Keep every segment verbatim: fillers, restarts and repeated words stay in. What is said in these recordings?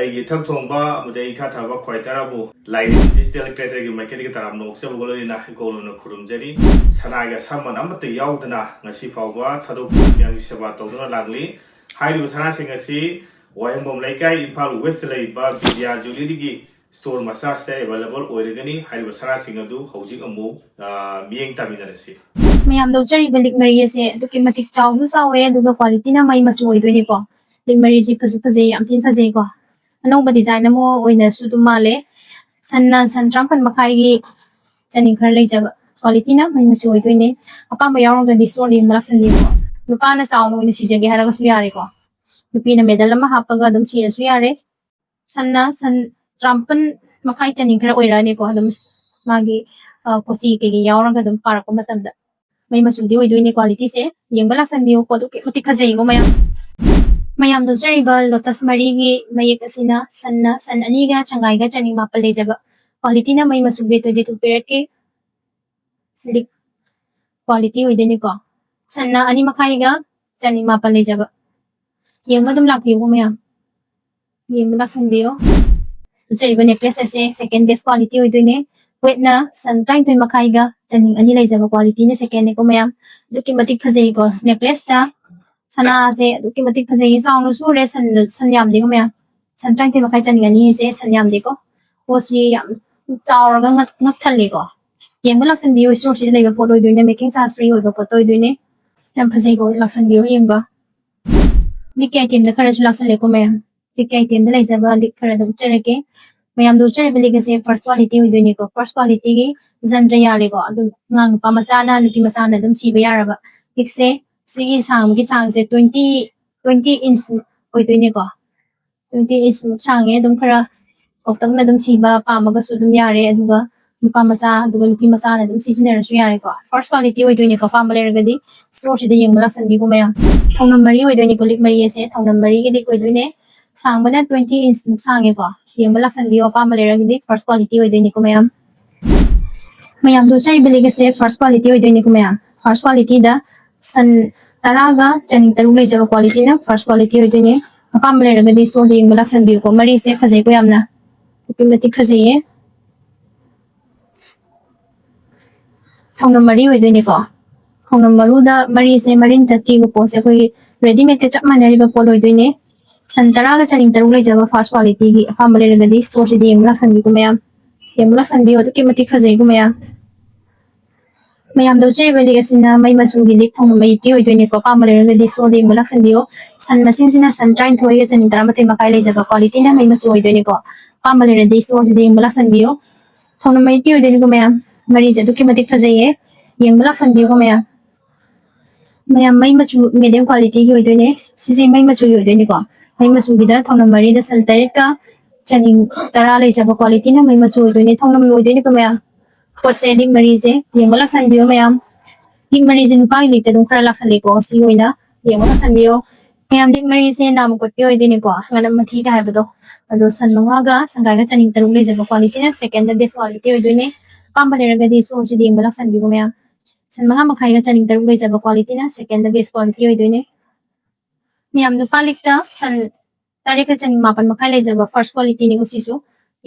ꯑꯩꯒꯤ ꯏꯊꯛ ꯊꯣꯡꯕ ꯑꯃꯗꯤ ꯑꯩ ꯏꯈꯥ ꯊꯥꯕ ꯈ꯭ꯋꯥꯏ ꯇꯔꯥꯕꯨ ꯂꯥꯏꯅꯤꯡ ꯗꯤꯖꯤꯇꯦꯜ ꯀ꯭ꯔꯦꯇꯔꯒꯤ ꯃꯥꯏꯀꯩꯗꯒꯤ ꯇꯔꯥꯝꯅ ꯑꯣꯛꯆꯕꯒ ꯂꯣꯏꯅꯅ ꯏꯀꯣꯛꯂꯣꯟꯅ ꯈꯨꯔꯨꯝꯖꯔꯤ꯫ ꯁꯅꯥꯒꯤ ꯑꯁꯝꯃꯟ ꯑꯃꯠꯇ ꯌꯥꯎꯗꯅ ꯉꯁꯤ ꯐꯥꯎꯕ ꯊꯥꯗꯣꯛ ꯃꯌꯥꯝꯒꯤ ꯁꯦꯕꯥ ꯇꯧꯗꯨꯅ ꯂꯥꯛꯂꯤ꯫ ꯍꯥꯏꯔꯤꯕ ꯁꯅꯥꯁꯤꯡ ꯑꯁꯤ ꯋꯥꯍꯦꯡꯕꯝ ꯂꯩꯀꯥꯏ, ꯏꯝꯐꯥꯜ ꯋꯦꯁꯇ ꯂꯩꯕ ꯕꯤꯗ꯭ꯌꯥ ꯖꯨꯋꯦꯂꯔꯤꯒꯤ ꯁ꯭ꯇꯣꯔ ꯃꯆꯥꯁꯤꯗ ꯑꯦꯕꯥꯏꯂꯦꯕꯜ ꯑꯣꯏꯔꯒꯅꯤ꯫ ꯍꯥꯏꯔꯤꯕ ꯁꯅꯥꯁꯤꯡ ꯑꯗꯨ ꯍꯧꯖꯤꯛ ꯑꯃꯨꯛ, ꯑ, ꯃꯤꯠꯌꯦꯡ ꯇꯥꯃꯤꯟꯅꯔꯁꯤ꯫ ꯃꯌꯥꯝ ꯂꯧꯖꯔꯤꯕ ꯂꯤꯛ ꯃꯔꯤ ꯑꯁꯦ ꯑꯗꯨꯛꯀꯤ ꯃꯇꯤꯛ ꯆꯥꯎꯁꯨ ꯆꯥꯎꯋꯦ, ꯑꯗꯨꯒ ꯀ꯭ꯋꯥꯂꯤꯇꯤꯅ ꯃꯩ ꯃꯆꯨ ꯑꯣꯏꯗꯣꯏꯅꯤꯀꯣ꯫ ꯂꯤꯛ ꯃꯔꯤꯁꯤ ꯐꯁꯨ ꯐꯖꯩ, ꯌꯥꯝ ꯊꯤꯅ ꯐꯖꯩꯀꯣ꯫ ꯑꯅꯧꯕ ꯗꯤꯖꯥꯏꯟ ꯑꯃ ꯑꯣꯏꯅꯁꯨ ꯑꯗꯨꯝ ꯃꯥꯜꯂꯦ꯫ ꯁꯟꯅ ꯁꯟ ꯇꯔꯥꯃꯥꯄꯟ ꯃꯈꯥꯏꯒꯤ ꯆꯅꯤ ꯈꯔ ꯂꯩꯖꯕ, ꯀ꯭ꯋꯥꯂꯤꯇꯤꯅ ꯃꯩ ꯃꯆꯨ ꯑꯣꯏꯗꯣꯏꯅꯦ꯫ ꯑꯄꯥꯝꯕ ꯌꯥꯎꯔꯒꯗꯤ ꯁ꯭ꯇꯣꯔꯗ ꯌꯦꯡꯕ ꯂꯥꯛꯁꯟꯕꯤꯌꯨꯀꯣ꯫ ꯅꯨꯄꯥꯅ ꯆꯥꯎꯅ ꯑꯣꯏꯅ ꯁꯤꯖꯒꯦ ꯍꯥꯏꯔꯒꯁꯨ ꯌꯥꯔꯦꯀꯣ꯫ ꯅꯨꯄꯤꯅ ꯃꯦꯗꯜ ꯑꯃ ꯍꯥꯞꯄꯒ ꯑꯗꯨꯝ ꯁꯤꯔꯁꯨ ꯌꯥꯔꯦ꯫ ꯁꯟꯅ ꯁꯟ ꯇꯔꯥꯃꯥꯄꯟ ꯃꯈꯥꯏ ꯆꯅꯤ ꯈꯔ ꯑꯣꯏꯔꯛꯑꯅꯤꯀꯣ꯫ ꯑꯗꯨꯝ ꯃꯥꯒꯤ, ꯑ, ꯀꯣꯆꯤ ꯀꯩꯀꯩ ꯌꯥꯎꯔꯒ ꯑꯗꯨꯝ ꯄꯥꯔꯛꯄ ꯃꯇꯝꯗ ꯃꯩ ꯃꯆꯨꯗꯤ ꯑꯣꯏꯗꯣꯏꯅꯦ ꯀ꯭ꯋꯥꯂꯤꯇꯤꯁꯦ꯫ ꯌꯦꯡꯕ ꯂꯥꯛꯁꯟꯕꯤꯌꯨꯀꯣ, ꯑꯗꯨꯛꯀꯤ ꯃꯇꯤꯛ ꯐꯖꯩꯀꯣ ꯃꯌꯥꯝ꯫ ꯃꯌꯥꯝ ꯂꯧꯖꯔꯤꯕ ꯂꯣꯇꯁ ꯃꯔꯤꯒꯤ ꯃꯌꯦꯛ ꯑꯁꯤꯅ ꯁꯟꯅ ꯁꯟ ꯑꯅꯤꯒ ꯆꯪꯒꯥꯏꯒ ꯆꯅꯤ ꯃꯥꯄꯜ ꯂꯩꯖꯕ, ꯀ꯭ꯋꯥꯂꯤꯇꯤꯅ ꯃꯩ ꯃꯆꯨ ꯕꯦꯠ ꯇ꯭ꯋꯦꯟꯇꯤ ꯇꯨ ꯄꯤꯔꯛꯀꯦ꯫ ꯂꯤꯛ ꯀ꯭ꯋꯥꯂꯤꯇꯤ ꯑꯣꯏꯗꯣꯏꯅꯤꯀꯣ꯫ ꯁꯟꯅ ꯑꯅꯤ ꯃꯈꯥꯏꯒ ꯆꯅꯤ ꯃꯥꯄꯜ ꯂꯩꯖꯕ꯫ ꯌꯦꯡꯕ ꯑꯗꯨꯝ ꯂꯥꯛꯄꯤꯌꯨꯀꯣ ꯃꯌꯥꯝ꯫ ꯌꯦꯡꯕ ꯂꯥꯛꯁꯟꯕꯤꯌꯣ꯫ ꯎꯠꯆꯔꯤꯕ ꯅꯦꯀ꯭ꯂꯦꯁ ꯑꯁꯦ ꯁꯦꯀꯦꯟ ꯕꯦꯁ ꯀ꯭ꯋꯥꯂꯤꯇꯤ ꯑꯣꯏꯗꯣꯏꯅꯦ꯫ ꯋꯦꯠꯅ ꯁꯟ ꯇꯔꯥꯅꯤꯊꯣꯏ ꯃꯈꯥꯏꯒ ꯆꯅꯤ ꯑꯅꯤ ꯂꯩꯖꯕ ꯀ꯭ꯋꯥꯂꯤꯇꯤꯅ ꯁꯦꯀꯦꯟꯅꯦꯀꯣ ꯃꯌꯥꯝ꯫ ꯑꯗꯨꯛꯀꯤ ꯃꯇꯤꯛ ꯐꯖꯩꯀꯣ ꯅꯦꯀ꯭ꯂꯦꯁꯇ꯫ ꯁꯅꯥꯁꯦ ꯑꯗꯨꯛꯀꯤ ꯃꯇꯤꯛ ꯐꯖꯩ, ꯆꯥꯎꯅꯁꯨ ꯎꯔꯦ, ꯁꯟ, ꯁꯟ ꯌꯥꯝꯗꯦꯀꯣ ꯃꯌꯥꯝ꯫ ꯁꯟ ꯇꯔꯥꯅꯤꯊꯣꯏ ꯃꯈꯥꯏ ꯆꯅꯤ ꯑꯅꯤ ꯍꯥꯏꯁꯦ ꯁꯟ ꯌꯥꯝꯗꯦꯀꯣ꯫ ꯄꯣꯠꯁꯤ ꯌꯥꯝ ꯆꯥꯎꯔꯒ ꯉꯛ-, ꯉꯛꯊꯜꯂꯦꯀꯣ꯫ ꯌꯦꯡꯕ ꯂꯥꯛꯁꯟꯕꯤꯌꯨ, ꯁ꯭ꯇꯣꯔꯁꯤꯗ ꯂꯩꯕ ꯄꯣꯠ ꯑꯣꯏꯗꯣꯏꯅꯦ, ꯃꯦꯀꯤꯡ ꯆꯥꯔꯖ ꯐ꯭ꯔꯤ ꯑꯣꯏꯕ ꯄꯣꯠꯇ ꯑꯣꯏꯗꯣꯏꯅꯦ꯫ ꯌꯥꯝ ꯐꯖꯩꯀꯣ, ꯂꯥꯛꯁꯟꯕꯤꯌꯨ ꯌꯦꯡꯕ꯫ ꯂꯤꯛꯀꯤ ꯑꯥꯏꯇꯦꯝꯗ ꯈꯔꯁꯨ ꯂꯥꯛꯁꯜꯂꯦꯀꯣ ꯃꯌꯥꯝ꯫ ꯂꯤꯛꯀꯤ ꯑꯥꯏꯇꯦꯝꯗ ꯂꯩꯖꯕ ꯂꯤꯛ ꯈꯔ ꯑꯗꯨꯝ ꯎꯠꯆꯔꯛꯀꯦ꯫ ꯃꯌꯥꯝꯗ ꯎꯠꯆꯔꯤꯕ ꯂꯤꯛ ꯑꯁꯦ ꯐꯥꯔꯁ ꯀ꯭ꯋꯥꯂꯤꯇꯤ ꯑꯣꯏꯗꯣꯏꯅꯤꯀꯣ꯫ ꯐꯥꯔꯁ ꯀ꯭ꯋꯥꯂꯤꯇꯤꯒꯤ ꯖꯟꯇ꯭ꯔ ꯌꯥꯜꯂꯦꯀꯣ꯫ ꯑꯗꯨꯝ ꯑꯉꯥꯡ ꯅꯨꯄꯥ ꯃꯆꯥꯅ, ꯅꯨꯄꯤ ꯃꯆꯥꯅ ꯑꯗꯨꯝ ꯁꯤꯕ ꯌꯥꯔꯕ ꯂꯤꯛꯁꯦ꯫ ꯁꯤꯒꯤ ꯁꯥꯡꯕꯒꯤ ꯆꯥꯡꯁꯦ ꯇ꯭ꯋꯦꯟꯇꯤ, ꯇ꯭ꯋꯦꯟꯇꯤ ꯏꯟꯆ ꯑꯣꯏꯗꯣꯏꯅꯤꯀꯣ꯫ ꯇ꯭ꯋꯦꯟꯇꯤ ꯏꯟꯆꯃꯨꯛ ꯁꯥꯡꯉꯦ꯫ ꯑꯗꯨꯝ ꯈꯔ ꯀꯧꯇꯛꯅ ꯑꯗꯨꯝ ꯁꯤꯕ ꯄꯥꯝꯃꯒꯁꯨ ꯑꯗꯨꯝ ꯌꯥꯔꯦ, ꯑꯗꯨꯒ ꯅꯨꯄꯥ ꯃꯆꯥ ꯑꯗꯨꯒ ꯅꯨꯄꯤ ꯃꯆꯥꯅ ꯑꯗꯨꯝ ꯁꯤꯖꯤꯟꯅꯔꯁꯨ ꯌꯥꯔꯦꯀꯣ꯫ ꯐꯥꯔꯁ ꯀ꯭ꯋꯥꯂꯤꯇꯤ ꯑꯣꯏꯗꯣꯏꯅꯦꯀꯣ꯫ ꯑꯄꯥꯝꯕ ꯂꯩꯔꯒꯗꯤ ꯁ꯭ꯇꯣꯔꯁꯤꯗ ꯌꯦꯡꯕ ꯂꯥꯛꯁꯟꯕꯤꯌꯨꯀꯣ ꯃꯌꯥꯝ꯫ ꯊꯧꯅꯝ ꯃꯔꯤ ꯑꯣꯏꯗꯣꯏꯅꯤꯀꯣ, ꯂꯤꯛ ꯃꯔꯤ ꯑꯁꯦ ꯊꯧꯅꯝ ꯃꯔꯤꯒꯤ ꯂꯤꯛ ꯑꯣꯏꯗꯣꯏꯅꯦ꯫ ꯁꯥꯡꯕꯅ ꯇ꯭ꯋꯦꯟꯇꯤ ꯏꯟꯆꯃꯨꯛ ꯁꯥꯡꯉꯦꯀꯣ꯫ ꯌꯦꯡꯕ ꯂꯥꯛꯁꯟꯕꯤꯌꯣ, ꯑꯄꯥꯝꯕ ꯂꯩꯔꯒꯗꯤ ꯐꯥꯔꯁ ꯀ꯭ꯋꯥꯂꯤꯇꯤ ꯑꯣꯏꯗꯣꯏꯅꯤꯀꯣ ꯃꯌꯥꯝ꯫ ꯃꯌꯥꯝꯗ ꯎꯠꯆꯔꯤꯕ ꯂꯤꯛ ꯑꯁꯦ ꯐꯥꯔꯁ ꯀ꯭ꯋꯥꯂꯤꯇꯤ ꯑꯣꯏꯗꯣꯏꯅꯤꯀꯣ ꯃꯌꯥꯝ꯫ ꯐꯥꯔꯁ ꯀ꯭ꯋꯥꯂꯤꯇꯤꯗ ꯁꯟ ꯇꯔꯥꯒ ꯆꯅꯤ ꯇꯔꯨꯛ ꯂꯩꯖꯕ ꯀ꯭ꯋꯥꯂꯤꯇꯤꯅ ꯐꯥꯔꯁ ꯀ꯭ꯋꯥꯂꯤꯇꯤ ꯑꯣꯏꯗꯣꯏꯅꯦ꯫ ꯑꯄꯥꯝꯕ ꯂꯩꯔꯒꯗꯤ ꯁ꯭ꯇꯣꯔꯗ ꯌꯦꯡꯕ ꯂꯥꯛꯁꯟꯕꯤꯌꯨꯀꯣ꯫ ꯃꯔꯤꯁꯦ ꯐꯖꯩꯀꯣ ꯌꯥꯝꯅ, ꯑꯗꯨꯛꯀꯤ ꯃꯇꯤꯛ ꯐꯖꯩꯌꯦ꯫ ꯊꯧꯅꯝ ꯃꯔꯤ ꯑꯣꯏꯗꯣꯏꯅꯤꯀꯣ꯫ ꯊꯧꯅꯝ ꯃꯔꯨꯗ ꯃꯔꯤꯁꯦ ꯃꯔꯤꯟ ꯆꯠꯈꯤꯕ ꯄꯣꯠꯁꯦ ꯑꯩꯈꯣꯏꯒꯤ ꯔꯦꯗꯤꯃꯦꯗꯀ ꯆꯞ ꯃꯥꯟꯅꯔꯤꯕ ꯄꯣꯠ ꯑꯣꯏꯗꯣꯏꯅꯦ꯫ ꯁꯟ ꯇꯔꯥꯒ ꯆꯅꯤꯡ ꯇꯔꯨꯛ ꯂꯩꯖꯕ ꯐꯥꯔꯁ ꯀ꯭ꯋꯥꯂꯤꯇꯤꯒꯤ ꯑꯄꯥꯝꯕ ꯂꯩꯔꯒꯗꯤ ꯁ꯭ꯇꯣꯔꯁꯤꯗ ꯌꯦꯡꯕ ꯂꯥꯛꯁꯟꯕꯤꯌꯨꯀꯣ ꯃꯌꯥꯝ꯫ ꯌꯦꯡꯕ ꯂꯥꯛꯁꯟꯕꯤꯌꯨ, ꯑꯗꯨꯛꯀꯤ ꯃꯇꯤꯛ ꯐꯖꯩꯀꯣ ꯃꯌꯥꯝ꯫ ꯃꯌꯥꯝꯗ ꯎꯠꯆꯔꯤꯕ ꯂꯤꯛ ꯑꯁꯤꯅ ꯃꯩ ꯃꯆꯨꯒꯤ ꯂꯤꯛ ꯊꯧꯅꯝ ꯃꯔꯤꯒꯤ ꯑꯣꯏꯗꯣꯏꯅꯤꯀꯣ꯫ ꯑꯄꯥꯝꯕ ꯂꯩꯔꯒꯗꯤ ꯁ꯭ꯇꯣꯔꯗ ꯌꯦꯡꯕ ꯂꯥꯛꯁꯟꯕꯤꯌꯨ꯫ ꯁꯟ ꯃꯁꯤꯡꯁꯤꯅ ꯁꯟ ꯇꯔꯥꯅꯤꯊꯣꯏꯒ ꯆꯅꯤ ꯇꯔꯥꯃꯥꯊꯣꯏ ꯃꯈꯥꯏ ꯂꯩꯖꯕ ꯀ꯭ꯋꯥꯂꯤꯇꯤꯅ ꯃꯩ ꯃꯆꯨ ꯑꯣꯏꯗꯣꯏꯅꯤꯀꯣ꯫ ꯑꯄꯥꯝꯕ ꯂꯩꯔꯗꯤ ꯁ꯭ꯇꯣꯔꯁꯤꯗ ꯌꯦꯡꯕ ꯂꯥꯛꯁꯟꯕꯤꯌꯨ꯫ ꯊꯧꯅꯝ ꯃꯔꯤꯒꯤ ꯑꯣꯏꯗꯣꯏꯅꯤꯀꯣ ꯃꯌꯥꯝ꯫ ꯃꯔꯤꯁꯦ ꯑꯗꯨꯛꯀꯤ ꯃꯇꯤꯛ ꯐꯖꯩꯌꯦ꯫ ꯌꯦꯡꯕ ꯂꯥꯛꯁꯟꯕꯤꯌꯨꯀꯣ ꯃꯌꯥꯝ꯫ ꯃꯌꯥꯝ ꯃꯩ ꯃꯆꯨ ꯃꯦꯗꯤꯌꯝ ꯀ꯭ꯋꯥꯂꯤꯇꯤꯒꯤ ꯑꯣꯏꯗꯣꯏꯅꯦ꯫ ꯁꯤꯁꯦ ꯃꯩ ꯃꯆꯨꯒꯤ ꯑꯣꯏꯗꯣꯏꯅꯤꯀꯣ꯫ ꯃꯩ ꯃꯆꯨꯒꯤꯗ ꯊꯧꯅꯝ ꯃꯔꯤꯗ ꯁꯟ ꯇꯔꯦꯠꯀ ꯆꯅꯤ ꯇꯔꯥ ꯂꯩꯖꯕ ꯀ꯭ꯋꯥꯂꯤꯇꯤꯅ ꯃꯩ ꯃꯆꯨ ꯑꯣꯏꯗꯣꯏꯅꯦ꯫ ꯊꯧꯅꯝ ꯑꯣꯏꯗꯣꯏꯅꯤꯀꯣ ꯃꯌꯥꯝ꯫ ꯄꯣꯠꯁꯦ ꯂꯤꯛ ꯃꯔꯤꯁꯦ ꯌꯦꯡꯕ ꯂꯥꯛꯁꯟꯕꯤꯌꯨ ꯃꯌꯥꯝ꯫ ꯂꯤꯛ ꯃꯔꯤꯁꯦ ꯅꯨꯄꯥꯒꯤ ꯂꯤꯛꯇ ꯑꯗꯨꯝ ꯈꯔ ꯂꯥꯛꯁꯜꯂꯦꯀꯣ꯫ ꯁꯤ ꯑꯣꯏꯅ ꯌꯦꯡꯕ ꯂꯥꯛꯁꯟꯕꯤꯌꯨ꯫ ꯃꯌꯥꯝ ꯂꯤꯛ ꯃꯔꯤꯁꯦ ꯅꯥꯝꯃ ꯀꯣꯠꯄꯤ ꯑꯣꯏꯗꯣꯏꯅꯤꯀꯣ꯫ ꯉꯅꯝ ꯃꯊꯤꯒ ꯍꯥꯏꯕꯗꯣ꯫ ꯑꯗꯣ ꯁꯟ ꯃꯉꯥꯒ ꯁꯪꯒꯥꯏꯒ ꯆꯅꯤ ꯇꯔꯨꯛ ꯂꯩꯖꯕ ꯀ꯭ꯋꯥꯂꯤꯇꯤꯅ ꯁꯦꯀꯦꯟꯗ ꯕꯦꯁ ꯀ꯭ꯋꯥꯂꯤꯇꯤ ꯑꯣꯏꯗꯣꯏꯅꯦ꯫ ꯑꯄꯥꯝꯕ ꯂꯩꯔꯒꯗꯤ ꯁꯣꯝꯁꯤꯗ ꯌꯦꯡꯕ ꯂꯥꯛꯁꯟꯕꯤꯌꯨ ꯃꯌꯥꯝ꯫ ꯁꯟ ꯃꯉꯥ ꯃꯈꯥꯏꯒ ꯆꯅꯤ ꯇꯔꯨꯛ ꯂꯩꯖꯕ ꯀ꯭ꯋꯥꯂꯤꯇꯤꯅ ꯁꯦꯀꯦꯟꯗ ꯕꯦꯁ ꯀ꯭ꯋꯥꯂꯤꯇꯤ ꯑꯣꯏꯗꯣꯏꯅꯦ꯫ ꯃꯌꯥꯝ ꯅꯨꯄꯥ ꯂꯤꯛꯇ ꯁꯟ ꯇꯔꯦꯠꯀ ꯆꯅꯤ ꯃꯥꯄꯟ ꯃꯈꯥꯏ ꯂꯩꯖꯕ ꯐꯥꯔꯁ ꯀ꯭ꯋꯥꯂꯤꯇꯤꯅꯤ ꯁꯤꯁꯨ꯫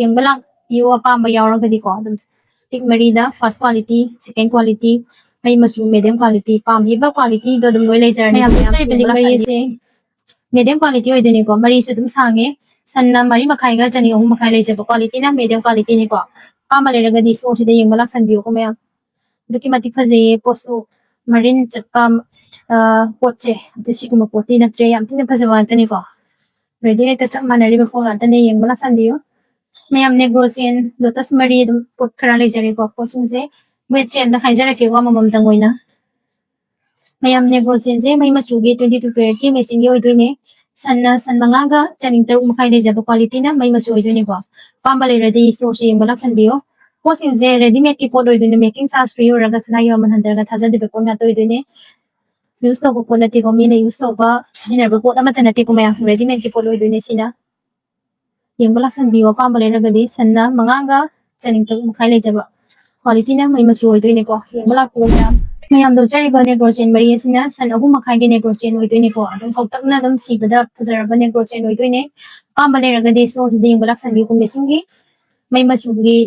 ꯌꯦꯡꯕ ꯂꯥꯛꯄꯤꯌꯨ ꯑꯄꯥꯝꯕ ꯌꯥꯎꯔꯒꯗꯤꯀꯣ꯫ ꯑꯗꯨꯝ ꯂꯤꯛ ꯃꯔꯤꯗ ꯐꯥꯔꯁ ꯀ꯭ꯋꯥꯂꯤꯇꯤ, ꯁꯦꯀꯦꯟ ꯀ꯭ꯋꯥꯂꯤꯇꯤ, ꯃꯩ ꯃꯆꯨ, ꯃꯦꯗꯤꯌꯝ ꯀ꯭ꯋꯥꯂꯤꯇꯤ, ꯄꯥꯝꯕꯤꯕ ꯀ꯭ꯋꯥꯂꯤꯇꯤꯗꯣ ꯑꯗꯨꯝ ꯂꯣꯏ ꯂꯩꯖꯔꯅꯤ꯫ ꯃꯌꯥꯝ ꯎꯠꯆꯔꯤꯕ ꯂꯤꯛ ꯃꯔꯤꯁꯦ ꯃꯦꯗꯤꯌꯝ ꯀ꯭ꯋꯥꯂꯤꯇꯤ ꯑꯣꯏꯗꯣꯏꯅꯤꯀꯣ꯫ ꯃꯔꯤꯁꯨ ꯑꯗꯨꯝ ꯁꯥꯡꯉꯦ꯫ ꯁꯟꯅ ꯃꯔꯤ ꯃꯈꯥꯏꯒ ꯆꯅꯤ ꯑꯍꯨꯝ ꯃꯈꯥꯏ ꯂꯩꯖꯕ ꯀ꯭ꯋꯥꯂꯤꯇꯤꯅ ꯃꯦꯗꯤꯌꯝ ꯀ꯭ꯋꯥꯂꯤꯇꯤꯅꯤꯀꯣ꯫ ꯑꯄꯥꯝꯕ ꯂꯩꯔꯒꯗꯤ ꯁꯣꯝꯁꯤꯗ ꯌꯦꯡꯕ ꯂꯥꯛꯁꯟꯕꯤꯌꯨꯀꯣ ꯃꯌꯥꯝ꯫ ꯑꯗꯨꯛꯀꯤ ꯃꯇꯤꯛ ꯐꯖꯩꯌꯦ꯫ ꯄꯣꯠꯁꯨ ꯃꯔꯤꯟ ꯆꯠꯄ, ꯑ, ꯄꯣꯠꯁꯦ ꯑꯗꯨ ꯁꯤꯒꯨꯝꯕ ꯄꯣꯠꯇꯤ ꯅꯠꯇ꯭ꯔꯦ꯫ ꯌꯥꯝ ꯊꯤꯅ ꯐꯖꯕ ꯉꯥꯛꯇꯅꯤꯀꯣ꯫ ꯔꯦꯗꯤꯃꯦꯗꯀ ꯆꯞ ꯃꯥꯟꯅꯔꯤꯕ ꯄꯣꯠ ꯉꯥꯛꯇꯅꯦ꯫ ꯌꯦꯡꯕ ꯂꯥꯛꯁꯟꯕꯤꯌꯨ꯫ ꯃꯌꯥꯝ ꯅꯦꯒ꯭ꯔꯣ ꯆꯦꯟ, ꯂꯣꯇꯁ ꯃꯔꯤ ꯑꯗꯨꯝ ꯄꯣꯠ ꯈꯔ ꯂꯩꯖꯔꯦꯀꯣ꯫ ꯄꯣꯠꯁꯤꯡꯁꯦ ꯋꯦꯠꯁꯦ ꯑꯝꯇ ꯍꯥꯏꯖꯔꯛꯀꯦꯀꯣ ꯑꯃꯃꯝꯇꯪ ꯑꯣꯏꯅ꯫ ꯃꯌꯥꯝ ꯅꯦꯒ꯭ꯔꯣ ꯆꯦꯟꯁꯦ ꯃꯩ ꯃꯆꯨꯒꯤ twenty two caratꯀꯤ matchingꯒꯤ ꯑꯣꯏꯗꯣꯏꯅꯦ꯫ ꯁꯟꯅ ꯁꯟ ꯃꯉꯥꯒ ꯆꯅꯤꯡ ꯇꯔꯨꯛ ꯃꯈꯥꯏ ꯂꯩꯖꯕ ꯀ꯭ꯋꯥꯂꯤꯇꯤꯅ ꯃꯩ ꯃꯆꯨ ꯑꯣꯏꯗꯣꯏꯅꯦꯀꯣ꯫ ꯑꯄꯥꯝꯕ ꯂꯩꯔꯗꯤ ꯁ꯭ꯇꯣꯔꯁꯦ ꯌꯦꯡꯕ ꯂꯥꯛꯁꯟꯕꯤꯌꯣ꯫ ꯄꯣꯠꯁꯤꯡꯁꯦ ꯔꯦꯗꯤꯃꯦꯗꯀꯤ ꯄꯣꯠ ꯑꯣꯏꯗꯣꯏꯅꯦ, ꯃꯦꯀꯤꯡ ꯆꯥꯔꯖ ꯐ꯭ꯔꯤ ꯑꯣꯏꯔꯒ ꯁꯅꯥꯒꯤ ꯃꯃꯜ ꯍꯟꯊꯔꯒ ꯊꯥꯖꯗꯕ ꯄꯣꯠ ꯉꯥꯛꯇ ꯑꯣꯏꯗꯣꯏꯅꯦ꯫ ꯌꯨꯁ ꯇꯧꯕ ꯄꯣꯠ ꯅꯠꯇꯦꯀꯣ, ꯃꯤꯅ ꯌꯨꯁ ꯇꯧꯕ, ꯁꯤꯖꯤꯟꯅꯕ ꯄꯣꯠ ꯑꯃꯠꯇ ꯅꯠꯇꯦꯀꯣ ꯃꯌꯥꯝ, ꯔꯦꯗꯤꯃꯦꯗꯀꯤ ꯄꯣꯠ ꯑꯣꯏꯗꯣꯏꯅꯦ ꯁꯤꯅ꯫ ꯌꯦꯡꯕ ꯂꯥꯛꯁꯟꯕꯤꯌꯣ ꯑꯄꯥꯝꯕ ꯂꯩꯔꯒꯗꯤ꯫ ꯁꯟꯅ ꯃꯉꯥꯒ ꯆꯅꯤꯡ ꯇꯔꯨꯛ ꯃꯈꯥꯏ ꯂꯩꯖꯕ ꯀ꯭ꯋꯥꯂꯤꯇꯤꯅ ꯃꯩ ꯃꯆꯨ ꯑꯣꯏꯗꯣꯏꯅꯦꯀꯣ꯫ ꯌꯦꯡꯕ ꯂꯥꯛꯄꯤꯌꯣ ꯃꯌꯥꯝ꯫ ꯃꯌꯥꯝꯗ ꯎꯠꯆꯔꯤꯕ ꯅꯦꯒ꯭ꯔꯣ ꯆꯦꯟ ꯃꯔꯤ ꯑꯁꯤꯅ ꯁꯟ ꯑꯍꯨꯝ ꯃꯈꯥꯏꯒꯤ ꯅꯦꯒ꯭ꯔꯣ ꯆꯦꯟ ꯑꯣꯏꯗꯣꯏꯅꯤꯀꯣ꯫ ꯑꯗꯨꯝ ꯄꯥꯛꯇꯛꯅ ꯑꯗꯨꯝ ꯁꯤꯕꯗ ꯐꯖꯔꯕ ꯅꯦꯒ꯭ꯔꯣ ꯆꯦꯟ ꯑꯣꯏꯗꯣꯏꯅꯦ꯫ ꯑꯄꯥꯝꯕ ꯂꯩꯔꯒꯗꯤ ꯁ꯭ꯇꯣꯔꯁꯤꯗ ꯌꯦꯡꯕ ꯂꯥꯛꯁꯟꯕꯤꯌꯨ꯫ ꯃꯦꯆꯤꯟꯒꯤ ꯃꯩ ꯃꯆꯨꯒꯤ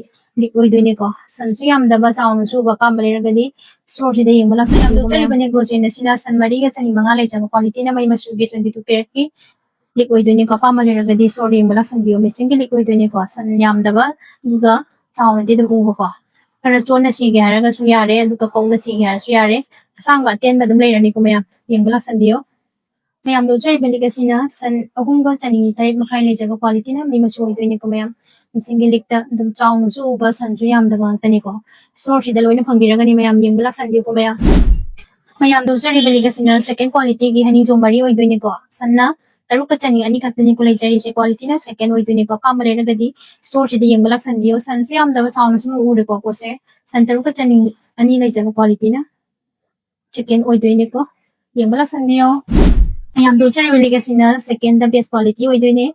ꯂꯤꯛ ꯑꯣꯏꯗꯣꯏꯅꯤꯀꯣ꯫ ꯁꯟꯁꯨ ꯌꯥꯝꯗꯕ, ꯆꯥꯎꯅꯁꯨ ꯎꯕ ꯑꯄꯥꯝꯕ ꯂꯩꯔꯒꯗꯤ ꯁ꯭ꯇꯣꯔꯁꯤꯗ ꯌꯦꯡꯕ ꯂꯥꯛꯁꯟꯕꯤꯌꯨ꯫ ꯎꯠꯆꯔꯤꯕ ꯅꯦꯒ꯭ꯔꯣ ꯆꯦꯟ ꯑꯁꯤꯅ ꯁꯟ ꯃꯔꯤꯒ ꯆꯅꯤ ꯃꯉꯥ ꯂꯩꯖꯕ ꯀ꯭ꯋꯥꯂꯤꯇꯤꯅ ꯃꯩ ꯃꯆꯨꯒꯤ ꯇ꯭ꯋꯦꯟꯇꯤ ꯇꯨ ꯀꯦꯔꯦꯠꯀꯤ ꯂꯤꯛ ꯑꯣꯏꯗꯣꯏꯅꯤꯀꯣ꯫ ꯑꯄꯥꯝꯕ ꯂꯩꯔꯒꯗꯤ ꯁ꯭ꯇꯣꯔꯗ ꯌꯦꯡꯕ ꯂꯥꯛꯁꯟꯕꯤꯌꯣ꯫ ꯃꯦꯆꯤꯟꯒꯤ ꯂꯤꯛ ꯑꯣꯏꯗꯣꯏꯅꯤꯀꯣ꯫ ꯁꯟ ꯌꯥꯝꯗꯕ, ꯑꯗꯨꯒ ꯆꯥꯎꯅꯗꯤ ꯑꯗꯨꯝ ꯎꯕꯀꯣ꯫ ꯈꯔ ꯆꯣꯟꯅ ꯁꯤꯒꯦ ꯍꯥꯏꯔꯒꯁꯨ ꯌꯥꯔꯦ, ꯑꯗꯨꯒ ꯀꯧꯅ ꯁꯤꯒꯦ ꯍꯥꯏꯔꯁꯨ ꯌꯥꯔꯦ꯫ ꯑꯁꯥꯡꯕ ꯑꯇꯦꯟꯕ ꯑꯗꯨꯝ ꯂꯩꯔꯅꯤꯀꯣ ꯃꯌꯥꯝ, ꯌꯦꯡꯕ ꯂꯥꯛꯁꯟꯕꯤꯌꯣ꯫ ꯃꯌꯥꯝꯗ ꯎꯠꯆꯔꯤꯕ ꯂꯤꯛ ꯑꯁꯤꯅ ꯁꯟ ꯑꯍꯨꯝꯒ ꯆꯅꯤ ꯇꯔꯦꯠ ꯃꯈꯥꯏ ꯂꯩꯖꯕ ꯀ꯭ꯋꯥꯂꯤꯇꯤꯅ ꯃꯩ ꯃꯆꯨ ꯑꯣꯏꯗꯣꯏꯅꯤꯀꯣ ꯃꯌꯥꯝ꯫ ꯃꯦꯆꯤꯟꯒꯤ ꯂꯤꯛꯇ ꯑꯗꯨꯝ ꯆꯥꯎꯅꯁꯨ ꯎꯕ, ꯁꯟꯁꯨ ꯌꯥꯝꯗꯕ ꯉꯥꯛꯇꯅꯤꯀꯣ꯫ ꯁ꯭ꯇꯣꯔꯁꯤꯗ ꯂꯣꯏꯅ ꯐꯪꯕꯤꯔꯒꯅꯤ ꯃꯌꯥꯝ, ꯌꯦꯡꯕ ꯂꯥꯛꯁꯟꯕꯤꯌꯨꯀꯣ ꯃꯌꯥꯝ꯫ ꯃꯌꯥꯝꯗ ꯎꯠꯆꯔꯤꯕ ꯂꯤꯛ ꯑꯁꯤꯅ ꯁꯦꯀꯦꯟ ꯀ꯭ꯋꯥꯂꯤꯇꯤꯒꯤ ꯍꯅꯤꯡꯖꯣꯝ ꯃꯔꯤ ꯑꯣꯏꯗꯣꯏꯅꯤꯀꯣ꯫ ꯁꯟꯅ ꯇꯔꯨꯛꯀ ꯆꯅꯤ ꯑꯅꯤ ꯈꯛꯇꯅꯤꯀꯣ ꯂꯩꯖꯔꯤꯁꯦ, ꯀ꯭ꯋꯥꯂꯤꯇꯤꯅ ꯁꯦꯀꯦꯟ ꯑꯣꯏꯗꯣꯏꯅꯤꯀꯣ꯫ ꯑꯄꯥꯝꯕ ꯂꯩꯔꯒꯗꯤ ꯁ꯭ꯇꯣꯔꯁꯤꯗ ꯌꯦꯡꯕ ꯂꯥꯛꯁꯟꯕꯤꯌꯣ꯫ ꯁꯟꯁꯨ ꯌꯥꯝꯗꯕ, ꯆꯥꯎꯅꯁꯨ ꯎꯔꯦꯀꯣ ꯄꯣꯠꯁꯦ꯫ ꯁꯟ ꯇꯔꯨꯛꯀ ꯆꯅꯤ ꯑꯅꯤ ꯂꯩꯖꯕ ꯀ꯭ꯋꯥꯂꯤꯇꯤꯅ ꯁꯦꯀꯦꯟ ꯑꯣꯏꯗꯣꯏꯅꯤꯀꯣ꯫ ꯌꯦꯡꯕ ꯂꯥꯛꯁꯟꯕꯤꯌꯣ꯫ ꯃꯌꯥꯝꯗ ꯎꯠꯆꯔꯤꯕ ꯂꯤꯛ ꯑꯁꯤꯅ ꯁꯦꯀꯦꯟꯗ ꯕꯦꯁ ꯀ꯭ꯋꯥꯂꯤꯇꯤ ꯑꯣꯏꯗꯣꯏꯅꯦ꯫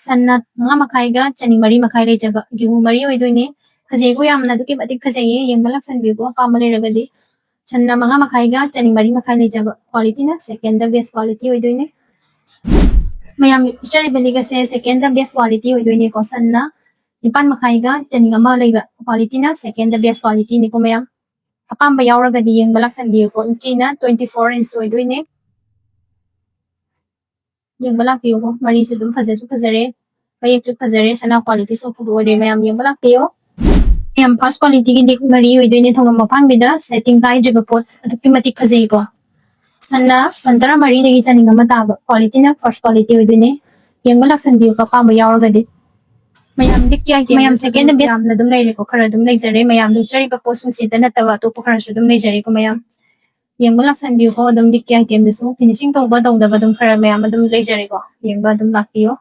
ꯁꯟꯅ ꯃꯉꯥ ꯃꯈꯥꯏꯒ ꯆꯅꯤ ꯃꯔꯤ ꯃꯈꯥꯏ ꯂꯩꯖꯕ ꯒꯦꯍꯨ ꯃꯔꯤ ꯑꯣꯏꯗꯣꯏꯅꯦ꯫ ꯐꯖꯩꯀꯣ, ꯌꯥꯝꯅ ꯑꯗꯨꯛꯀꯤ ꯃꯇꯤꯛ ꯐꯖꯩꯌꯦ꯫ ꯌꯦꯡꯕ ꯂꯥꯛꯁꯟꯕꯤꯌꯨꯀꯣ ꯑꯄꯥꯝꯕ ꯂꯩꯔꯒꯗꯤ꯫ ꯁꯟꯅ ꯃꯉꯥ ꯃꯈꯥꯏꯒ ꯆꯅꯤ ꯃꯔꯤ ꯃꯈꯥꯏ ꯂꯩꯖꯕ ꯀ꯭ꯋꯥꯂꯤꯇꯤꯅ ꯁꯦꯀꯦꯟꯗ ꯕꯦꯁ ꯀ꯭ꯋꯥꯂꯤꯇꯤ ꯑꯣꯏꯗꯣꯏꯅꯦ꯫ ꯃꯌꯥꯝ ꯎꯠꯆꯔꯤꯕ ꯂꯤꯛ ꯑꯁꯦ ꯁꯦꯀꯦꯟꯗ ꯕꯦꯁ ꯀ꯭ꯋꯥꯂꯤꯇꯤ ꯑꯣꯏꯗꯣꯏꯅꯦꯀꯣ꯫ ꯁꯟꯅ ꯅꯤꯄꯥꯟ ꯃꯈꯥꯏꯒ ꯆꯅꯤ ꯑꯃ ꯂꯩꯕ ꯀ꯭ꯋꯥꯂꯤꯇꯤꯅ ꯁꯦꯀꯦꯟꯗ ꯕꯦꯁ ꯀ꯭ꯋꯥꯂꯤꯇꯤꯅꯤꯀꯣ ꯃꯌꯥꯝ꯫ ꯑꯄꯥꯝꯕ ꯌꯥꯎꯔꯒꯗꯤ ꯌꯦꯡꯕ ꯂꯥꯛꯁꯟꯕꯤꯌꯨꯀꯣ꯫ ꯏꯟꯆꯤꯅ ꯇ꯭ꯋꯦꯟꯇꯤ ꯐꯣꯔ ꯏꯟꯆ ꯑꯣꯏꯗꯣꯏꯅꯦ꯫ ꯌꯦꯡꯕ ꯂꯥꯛꯄꯤꯌꯨꯀꯣ꯫ ꯃꯔꯤꯁꯨ ꯑꯗꯨꯝ ꯐꯖꯁꯨ ꯐꯖꯔꯦ, ꯃꯌꯦꯛꯁꯨ ꯐꯖꯔꯦ, ꯁꯅꯥ ꯀ꯭ꯋꯥꯂꯤꯇꯤ ꯁꯣꯛꯄꯗꯨ ꯑꯣꯏꯔꯦ꯫ ꯃꯌꯥꯝ ꯌꯦꯡꯕ ꯂꯥꯛꯄꯤꯌꯣ꯫ ꯃꯌꯥꯝ ꯐꯥꯔꯁ ꯀ꯭ꯋꯥꯂꯤꯇꯤꯒꯤꯗꯤ ꯃꯔꯤ ꯑꯣꯏꯗꯣꯏꯅꯦ, ꯊꯝꯕꯥꯜ ꯃꯄꯥꯟꯕꯤꯗ ꯁꯦꯠꯇꯤꯡ ꯀꯥꯏꯗ꯭ꯔꯤꯕ ꯄꯣꯠ ꯑꯗꯨꯛꯀꯤ ꯃꯇꯤꯛ ꯐꯖꯩꯀꯣ꯫ ꯁꯟꯅ ꯁꯟ ꯇꯔꯥꯃꯔꯤꯗꯒꯤ ꯆꯅꯤ ꯑꯃ ꯇꯥꯕ ꯀ꯭ꯋꯥꯂꯤꯇꯤꯅ ꯐꯥꯔꯁ ꯀ꯭ꯋꯥꯂꯤꯇꯤ ꯑꯣꯏꯗꯣꯏꯅꯦ꯫ ꯌꯦꯡꯕ ꯂꯥꯛꯁꯟꯕꯤꯌꯨꯀꯣ ꯑꯄꯥꯝꯕ ꯌꯥꯎꯔꯒꯗꯤ꯫ ꯃꯌꯥꯝ ꯂꯤꯛꯀꯤ item ꯃꯌꯥꯝ ꯁꯦꯀꯦꯟꯗ ꯌꯥꯝꯅ ꯑꯗꯨꯝ ꯂꯩꯔꯦꯀꯣ, ꯈꯔ ꯑꯗꯨꯝ ꯂꯩꯖꯔꯦ꯫ ꯃꯌꯥꯝ ꯎꯠꯆꯔꯤꯕ ꯄꯣꯠꯁꯤꯡꯁꯤꯗ ꯅꯠꯇꯕ ꯑꯇꯣꯞꯄ ꯈꯔꯁꯨ ꯑꯗꯨꯝ ꯂꯩꯖꯔꯦꯀꯣ ꯃꯌꯥꯝ꯫ ꯌꯦꯡꯕ ꯂꯥꯛꯁꯟꯕꯤꯌꯨꯀꯣ꯫ ꯑꯗꯨꯝ ꯂꯤꯛꯀꯤ itemꯗꯁꯨ finishing ꯇꯧꯕ ꯇꯧꯗꯕ ꯑꯗꯨꯝ ꯈꯔ ꯃꯌꯥꯝ ꯑꯗꯨꯝ ꯂꯩꯖꯔꯦꯀꯣ꯫ ꯌꯦꯡꯕ ꯑꯗꯨꯝ ꯂꯥꯛꯄꯤꯌꯣ꯫